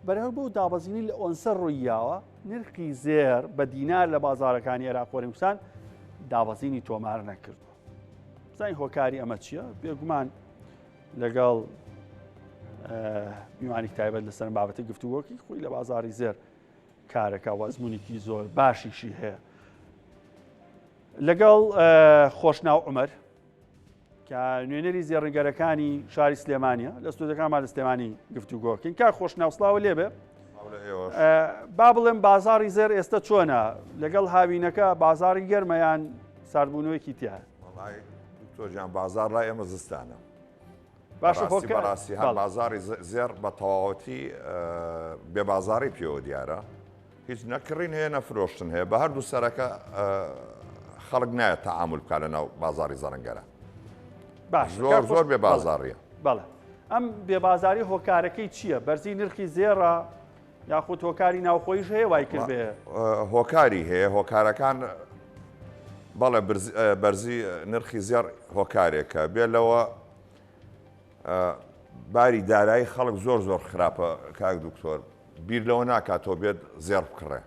بەرهەر بەو دابەزینی لە ئۆنسە ڕوویاوە نرخی زێر بە دینار لە بازارەکانی عێراق و هەرێم دابەزینی تۆمار نەکردووە. بزانین هۆکاری ئەمە چییە؟ بێگومان لەگەڵ میوانی تایبەت لەسەر بابەتی گفتوگۆکی خۆی لە بازاری زێر کارەکە و ئەزمونێکی زۆر باشیشی هەیە. لەگەڵ خۆشناو عمر کە نوێنەری زێڕنگەرەکانی شاری سلێمانە لە ستۆدەکانمان لە سلێمانی گفتوگۆکەین کا خۆشناو سڵاوە لێبێ با بڵێم بازاری زێر ئێستا چۆنە لەگەڵ هاوینەکە بازاری گەرمەیان ساردبوونەوەیەکی تیا دکتۆرجان بازار لای ئێمە زستانە باشە بەڕاستی هەر بازاری زێر بە تەواوەتی بێ بازاری پێوە دیارە هیچ نە کڕین هەیە نە فرۆشتن هەیە بە هەردوو سەرەکە خەڵک نایەت تەعامول بکات لە ناو بازاری زەڕنگەرە باش زۆر زۆر بێ بازاڕیە. بەڵێ ئەم بێ بازاری هۆکارەکەی چییە؟ بەرزی نرخی زێڕە یاخود هۆکاری ناوخۆیش هەیە وای کردبێ؟ هۆکاری هەیە هۆکارەکان بەڵێ بەرزی نرخی زێڕ هۆکارێکە بێ لەوە باری دارایی خەڵک زۆر زۆر خراپە کاک دکتۆر بیر لەوە ناکاتەوە بێت زێڕ بکڕێ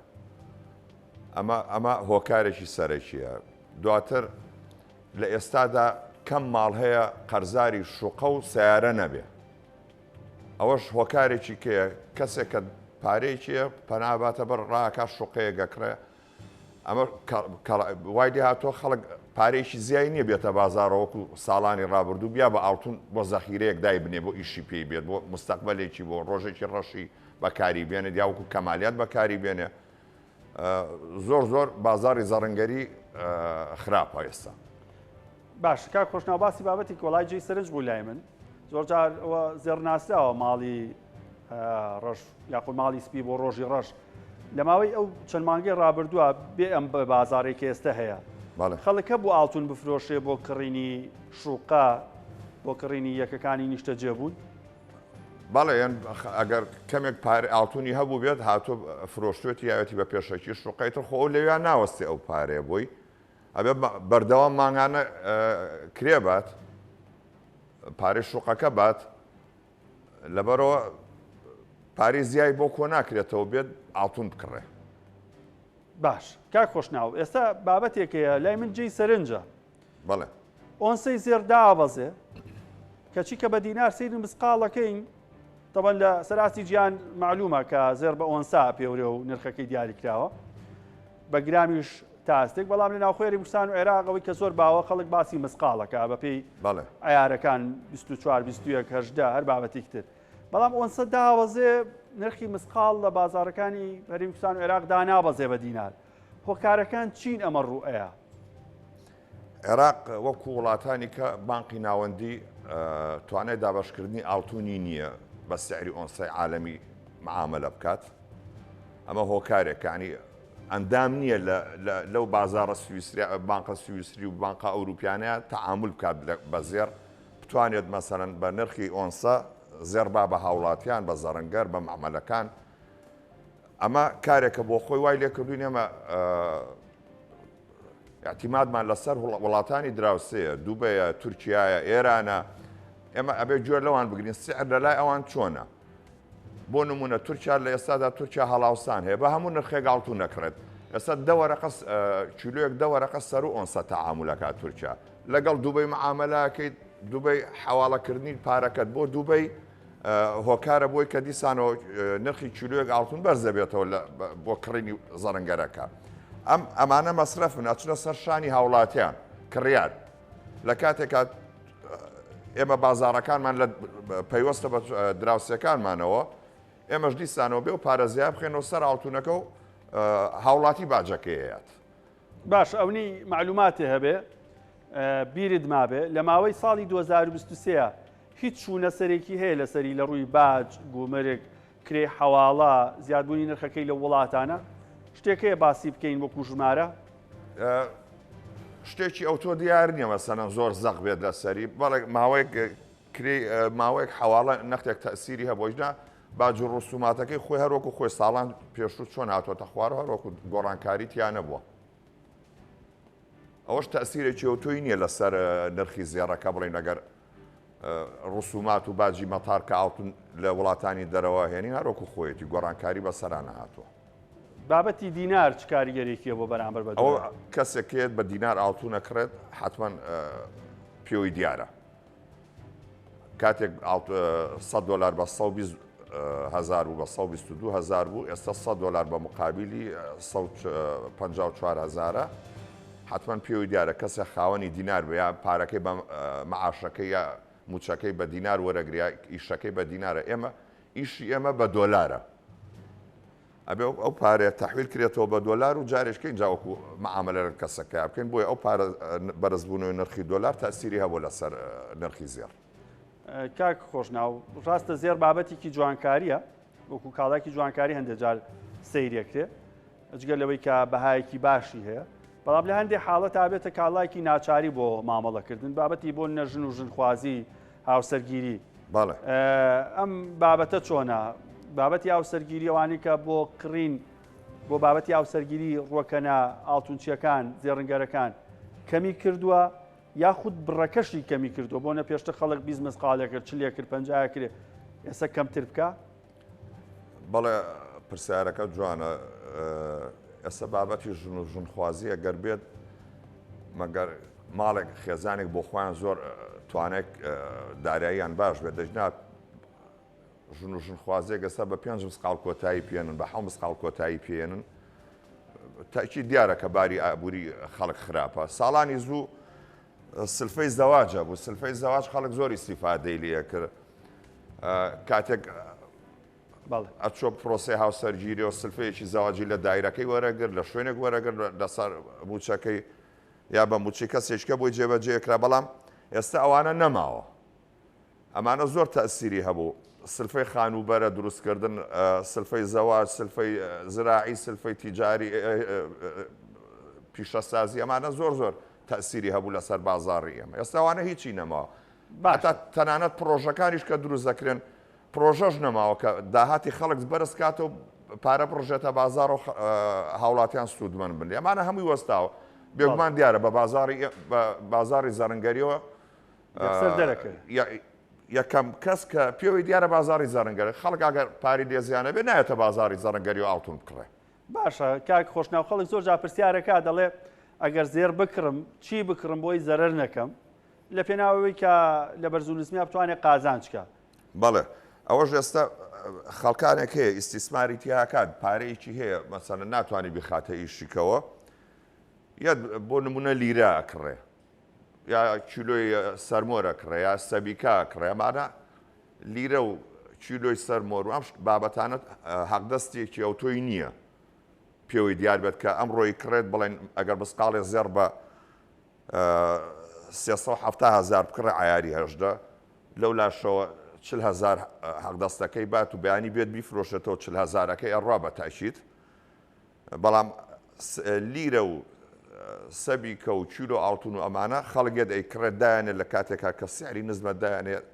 ئەمە ئەمە هۆکارێکی سەرەکیە دواتر لە ئێستادا کەم ماڵ هەیە قەرزاری شوقە و سیارە نەبێ ئەوەش هۆکارێکی کەیە کەسێک کە پارەیەکیە پەناباتە بەر ڕاکە شوقەیە گەکڕێ ئەمە وای لێ هاتووە خەڵک پارەیەکی زیای نییە بێتە بازاڕەوە وەکو ساڵانی ڕابردوو بیا بە ئاڵتون بۆ زەخیرەیەک دای بنێ بۆ ئیشی پێی بێت بۆ مستەقبەلێکی بۆ ڕۆژێکی ڕەشی بەکاری بێنێت یا وەکو کەمالیات بەکاری بێنێ زۆر زۆر بازاری زەڕنگەری خراپە ئێستا. باش کاک خۆشناو باسی بابەتی کۆڵای جێی سەرنج بوو لای من زۆر جار ئەوە زێڕ ناسراوە ماڵی ڕەش یاخود ماڵی سپی بۆ ڕۆژی ڕەش لە ماوەی ئەو چەند مانگەی ڕابردووە بێ ئەم بازارێک ئێستا هەیە خەڵک هەبوو ئاڵتون بفرۆشێ بۆ کڕینی شوقە بۆ کڕینی یەکەکانی نیشتەجێ بوون بەڵێ ئەگەر کەمێک پارە ئاڵتونی هەبوو بێت هاتۆ فرۆشتێتی یاوەتی بە پێشەکی شوقەی تر خۆ لەویا ناوەستێ ئەو پارەیە بۆی ئەبێ بەردەوام مانگانە کرێ بات پارەی شوقەکە بات لەبەرەوە پارەی زیای بۆ کۆ ناکرێتەوە بێت ئاڵتون بکڕێ. باش کاک خۆشناو ئێستا بابەتێک هەیە لای من جێی سەرنجە. بەڵێ. ئۆنسەی زێڕ دابەزێ کەچی کە بە دینار سەیری مسقاڵەکەین تەبەن لە سەراستی جیان معلومە کە زێڕ بە ئۆنسا پێورێ و نرخەکەی دیاری کراوە بە گرامیش تا ئاستێک، بەڵام لە ناوخۆی هەرێمی کوردستان و عێراق ئەوەی کە زۆر باوە خەڵک باسی مسقاڵەکە بەپێی عەیارەکان 24، 21، 18 هەر بابەتێکی تر. بەڵام ئۆنسە داوەزێ نرخی مسقاڵ لە بازاڕەکانی هەرێمی کوردستان و عێراق دانابەزێ بە دینار. هۆکارەکان چین ئەمە ڕووئەیا؟ عێراق وەکو وڵاتانی کە بانقی ناوەندی توانای دابەشکردنی ئاڵتونی نییە بە سعری ئۆنسەی عالەمی معامەلە بکات ئەمە هۆکارێک ینی ئەندام نییە لەو بازاڕە سویسری بانقە سویسری و بانقە ئەوروپیانەیە تەعامول بکات بە زێڕ بتوانێت مەسەلەن بە نرخی ئۆنسە زێڕ با بە هاوڵاتیان بە زەڕنگەر بە مەعمەلەکان ئەمە کارێکە بۆ خۆی وای لێکردوین ئێمە اعتیمادمان لەسەر وڵاتانی دراوسێیە دوبەیە تورکیایە ئێرانە ئێمە ئەبێ گوێ لەوان بگرین سعر لە لای ئەوان چۆنە بۆ نمونە تورکیا لە ئێستادا تورکیا هەڵاوسان هەیە بە هەموو نرخێک ئاڵتون نەکڕێت ئێستا دە وەرەقە کیلۆیەک دە وەرەقە سەر و ئۆنسە تەعامولەکات تورکیا لەگەڵ دوبەی معامەلەکەیت دوبەی حەواڵەکردنی پارەکەت بۆ دوبەی هۆکارە بۆی کە دیسانەوە نرخی کیلۆیەک ئاڵتون بەرز دەبێتەوە بۆ کڕینی زەڕنگەرەکە ئەم ئەمانە مەسرەفن ئەچنە سەر شانی هاوڵاتیان کڕیار لە کاتێکا ئێمە بازاڕەکانمان لە پەیوەستە بە دراوسێکانمانەوە ئێمەش دیسانەوە بێ و پارە زیاد بخێنەوە سەر ئاڵتونەکە و هاوڵاتی باجەکەیەت. باش ئەونی معلوماتێ هەبێ بیرت مابێ لە ماوەی ساڵی 2023 هیچ چوونە سەرێکی هەیە لەسەری لە ڕووی باج گومرگ کرێی حەواڵە، زیادبوونی نرخەکەی لەو وڵاتانە، شتێک هەیە باسی بکەین وەکو ژمارە؟ شتێکی ئەوتۆ دیار نییە مەسەلەن زۆر زەق بێت لەسەری، بەڵێ ماوەیەک کرێی ماوەیەک حەواڵە نەختێک تەئسیری هەبوو ئیجا باج و ڕسوماتەکەی خۆی هەر وەکو خۆی ساڵان پێشوو چۆن هاتۆتە خوارەوە هەر وەکو گۆڕانکاری تیا نەبووە. ئەوەش تەئسیرێکی ئەوتۆی نییە لەسەر نرخی زێڕەکە بڵێین ئەگەر. ڕسومات و باجی مەتار کە ئاڵتون لە وڵاتانی دەرەوە هێنین هەر وەکو خۆیەتی گۆڕانکاری بەسەرا نەهاتووە. بابەتی دینار چ کاریگەرێکی هەیە بۆ بەرامبەر بە ئەوە دۆلار؟ کەسێک کە یەت بە دینار ئاڵتون ئەکڕێت حەتمەن پێوەی دیارە. کاتێک 100 دۆلار بە 120 هەزار بوو بە 122 هەزار بوو ئێستا 100 دۆلار بە مقابلی 154 هەزارە حتمما پێوەی دیارە کەسێک خاوەنی دینار بێ یا پارەکەی بە معاشەکەی یا موچەکەی بە دینار وەرەگریا ئیشەکەی بە دینارە ئێمە ئیشی ئێمە بە دۆلارە ئەبێ ئەو پارەیە تەحویل کرێتەوە بە دۆلار و جارێککە ئینجا وەکو معاملە لەگەڵ کەسەکەیا بکەین بۆیە ئەو پارە بەرزبوونەوەی نرخی دۆلار تەئسیری هەبووە لەسەر نرخی زێڕ. کاک خۆشناو ڕاستە زێڕ بابەتێکی جوانکاریە وەکو کاڵایەکی جوانکاری هەندێک جار سەیرەکرێ جگە لەوەی کە بەهایەکی باشی هەیە بەڵام لە هەندێک حاڵەت ئابێتە کاڵایەکی ناچاری بۆ مامەڵەکردن بابەتی بۆ نەژن و ژنخوازی هاوسەرگیری بەڵێ. ئەم بابەتە چۆنە؟ بابەتی هاوسەرگیری ئەوانەی کە بۆ کڕین بۆ بابەتی هاوسەرگیری ڕوەکەنە ئاڵتونچیەکان زێڕنگەرەکان کەمی کردووە یاخود بڕەکەشی کەمی کردووە بۆ نە پێشتر خەڵک 20 مسقالێ کرد چلێ کرد 50 کرد ئێستا کەمتر بکە؟ بەڵێ پرسیارەکە جوانە ئێستا بابەتی ژن و ژنخوازی ئەگەر بێت مەگەر ماڵێک خێزانێک بۆ خۆیان زۆر توانێک داراییان باش بێت دەژنا ژن و ژنخوازێک ئێستا بە پێنج مسقاڵ کۆتایی پێێنن بە حە مسقاڵ کۆتایی پێێنن تاکی دیارە کە باری ئابووری خەڵک خراپە ساڵانی زوو سلفەی زەواجە بوو سلفەی زەواج خەڵک زۆر ئیسیفادەی لێ کرد کاتێک ئەچۆ پرۆسی هاوسەرگیری و سلفەیەکی زەواجی لە دایرەکەی وەرەگر لە شوێنێک وەرەگر لەسەر موچەکەی یا بە موچەی کەسێککە بۆی جێبەجێ کرا بەڵام ئێستا ئەوانە نەماوە ئەمانە زۆر تەئسیری هەبوو سلفەی خانووبەرە دروستکردن سلفەی زەواج سلفەی زراعی سلفەی تیجاری پیشەسازی ئەمانە زۆر زۆر تەئسیری هەبوو لەسەر بازاڕی ئێمە ئێستا ئەوانە هیچی نەماوە هەتا تەنانەت پڕۆژەکانیش کە دروست دەکرێن پڕۆژەش نەماوە کە داهاتی خەڵک بەرز کاتەوە پارە بڕژێتە بازاڕ و هاوڵاتیان سوودمەند بن ئەمانە هەمووی وەستاوە بێگومان دیارە بە بازاڕی بە بازاڕی زەرنگەریەوە یەکسەر دەرەکەوێت. یەکەم کەس کە پێوەی دیارە بازاڕی زەڕنگەرە، خەڵک ئەگەر پارەی لێ زیان نەبێت نایەتە بازاڕی زەڕنگەری و ئاڵتون بکڕێ. باشە کاک خۆشناو خەڵک زۆر جار پرسیارەکە دەڵێ ئەگەر زێڕ بکڕم چی بکڕم بۆی زەرەر نەکەم لە پێناوەوەی کە لە بەرز و نزمیا بتوانێت قازانج کە. بەڵێ ئەوەش ئێستا خەڵکانێک هەیە ئیستیسماری تیاکات پارەیەکی هەیە مەسەلەن ناتوانێت بیخاتە ئیشیکەوە یە بۆ نمونە لیرە ئەکڕێ یا کیلۆی سەرمۆر ئەکڕێ یا سەبیکا ئەکڕێ ئەمانە لیرە و کیلۆی سەرمۆر و ئەم بابەتانە حەقدەستێکی ئەوتۆی نییە پێوەی دیار بێت کە ئەمڕۆی کڕێت بڵێن ئەگەر بسقاڵێ زێڕ بە 370 هزار بکڕێ عیاری هەژدە لەو لاشەوە 40 هزار حەقدەستەکەی بات و بەیانی بێت بیفرۆشێتەوە 40 هزارەکەی ئەڕوا بە تاکیت بەڵام لیرە و سەبیکە و کیلۆ ئاڵتون و ئەمانە خەڵک یەت ئەیکڕێت دایانێت لە کاتێکا کە سعری نزمە دایانێت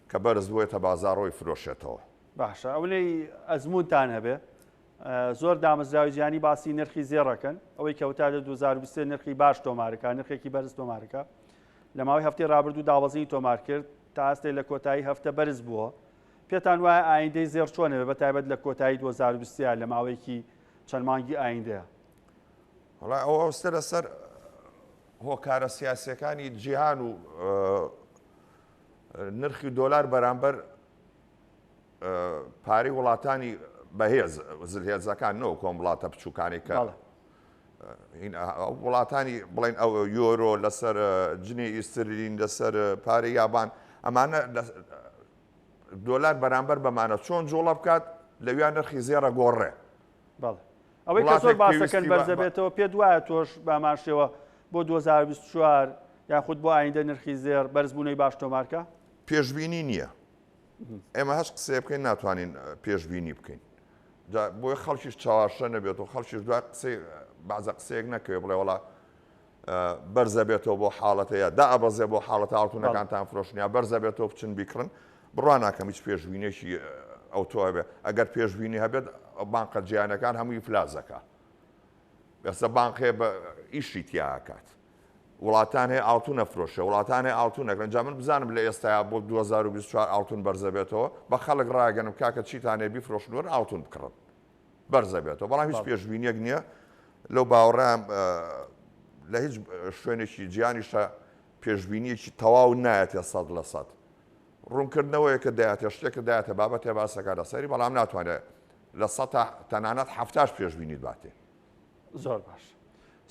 کە بەرز بووێتە بازاڕەوەی فرۆشێتەوە. باشە ئەونەی ئەزموونتان هەبێ زۆر دامەزراوی جیهانی باسی نرخی زێڕەکەن ئەوەی کە وتا لە 2023 نرخی باش تۆمارکە نرخێکی بەرز تۆمارکە لە ماوەی هەفتەی ڕابردوو دابەزینی تۆمار کرد تا ئاستێ لە کۆتایی هەفتە بەرز بووە پێتان وایە ئایندەی زێڕ چۆنە بە تایبەت لە کۆتایی 2023 لە ماوەیەکی چەند مانگی ئایندەیە؟ وەڵا ئەوە ئەوستە لەسەر هۆکارە سیاسیەکانی جیهان و نرخی دۆلار بەرامبەر پارەی وڵاتانی بەهێز زلهێزەکان نەوە کۆم وڵاتە بچووکانی کە وڵاتانی بڵێن ئەو یۆرۆ لەسەر جنێ ئیسترلین لەسەر پارەی یابان ئەمانە دۆلار بەرامبەر بەمانە چۆن جوڵە بکات لەویا نرخی زێڕە گۆڕێ. بەڵێ ئەوەی کە زۆر باسەکەن بەرزەبێتەوە پێت وایە تۆش بامان شێوە بۆ 2024 یاخود بۆ ئایندە نرخی زێڕ بەرزبوونەوەی باش تۆمارکە؟ پێشبینی نییە ئێمە هەچ قسەیە بکەین ناتوانین پێشبینی بکەین بۆی خەڵکیش چاواشە نەبێت و خەڵکیش دوای قسەی بازە قسەیەک نەکەوێ بڵێ وڵا بەرزەبێتەوە بۆ حاڵەتە یا دائەبەزێ بۆ حاڵەتە ئاڵتونەکانتان فرۆشن یا بەرزەبێتەوە بچن بیکڕن بڕوا ناکەم هیچ پێشبینێکی ئەوتۆ هەبێ ئەگەر پێشبینی هەبێت بانقە جیانەکان هەمووی فلازەکە ئێستا بانقێ بە ئیشی تیاکات. وڵاتان هەیە ئاڵتون ئەفرۆشێ، وڵاتان هەیە ئاڵتون ئەکڕن، جا من بزانم لە ئێستایا بۆ 2024 ئاڵتون بەرزەبێتەوە، بە خەڵک ڕاگەنم کاکە چیتان هەیە بیفرۆشن وەرن ئاڵتون بکڕن بەرزەبێتەوە، بەڵام هیچ پێشبینیەک نییە لەو باوەڕام لە هیچ شوێنێکی جیهانیشە پێشبینیەکی تەواو نایەتێ 100%. ڕوونکردنەوەیەکە دەیاتێ شتێکە دایەتە بابەتێ باسەکە لەسەری بەڵام ناتوانێت لە سەتا تەنانەت حەفتاش پێشبینیت باتێ. زۆر باش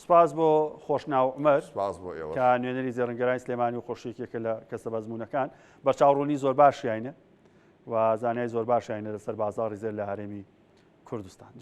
سپاس بۆ خۆشناو عومەر سپاس بۆ ئێوە کە نوێنەری زێڕنگەرانی سلێمانی و خۆشیەکێکە لە کەسە بەزمونەکان بەرچاوڕوونی زۆر باشیانە و زانای زۆر باشیانە لەسەر بازاڕی زێر لە هەرێمی کوردستان.